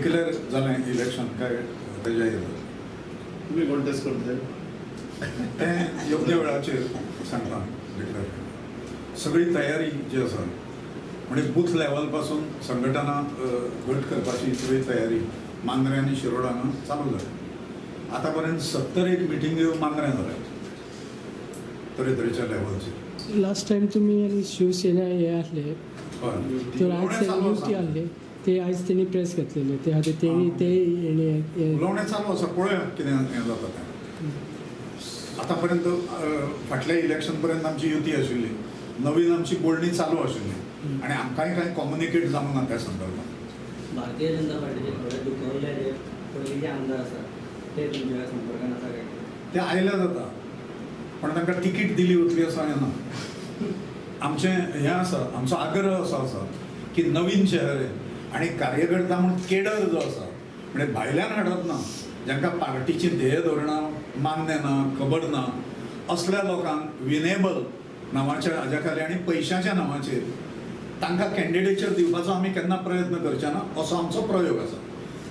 Declare जालें election काय तेज्या येयलो. तुमी कॉन्टेस्ट करतले? तें योग्य वेळाचेर सांगता डिक्लेअर. सगळी तयारी जी आसा म्हणजे बूथ लेवल पासून संघटना घट करपाची सगळी तयारी मांद्रें आनी शिरोड हांगा चालू जाली. आतां पर्यंत 71 मिटिंग्यो मांद्रें जाल्यात तरेतरेच्या लेवलचेर. लास्ट टायम तुमी आनी शिवसेना हे आसले तर आज युती आसले ते आयज तेणी प्रेस घेतलेले ते खातीर तेणी ते उलोवणें चालू आसा, पळोवया कितें हें जाता तें. आतां पर्यंत फाटल्या इलेक्शन पर्यंत आमची युती आशिल्ली, नवीन आमची बोलणी चालू आशिल्ली आनी आमकांय कांय कॉम्युनिकेट जावंक ना त्या संदर्भात. भारतीय जनता पार्टीचे थोडे दुखवल्ले जे पयलींचे आमदार आसात ते तुमच्या संपर्कान आसा काय? ते आयले जाता पण तांकां तिकीट दिली वतली असो हें ना. आमचें हें आसा, आमचो आग्रह असो आसा की नवीन चेहरे आनी कार्यकर्ता म्हूण केडर जो आसा म्हणजे भायल्यान हाडप ना, जांकां पार्टीची ध्येय धोरणां मान्य ना, खबर ना, असल्या लोकांक विनेबल नांवाच्या हाज्या खाली आनी पयशांच्या नांवाचेर तांकां कॅन्डिडेचर दिवपाचो आमी केन्ना प्रयत्न करचे ना असो आमचो प्रयोग आसा.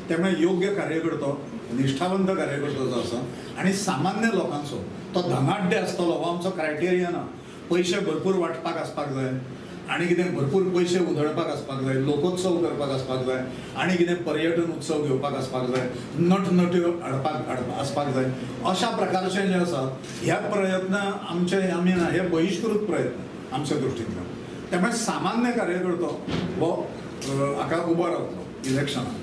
त्यामुळे योग्य कार्यकर्तो, निष्ठावंत कार्यकर्तो जो आसा आनी सामान्य लोकांचो तो धनाढ्य आसतलो हो आमचो क्रायटेरिया ना. पयशे भरपूर वांटपाक आसपाक जाय आनी कितें भरपूर पयशे उधळपाक आसपाक जाय, लोकोत्सव करपाक आसपाक जाय आनी कितें पर्यटन उत्सव घेवपाक आसपाक जाय, नटनट्यो हाडपाक आसपाक जाय, अशा प्रकारचे जे आसा ह्या प्रयत्न आमचे आमी ना, हे बहिश्कृत प्रयत्न आमच्या दृश्टींतल्यान. त्यामुळे सामान्य कार्यकर्तो हो हाका उबो रावतलो इलेक्शनाक.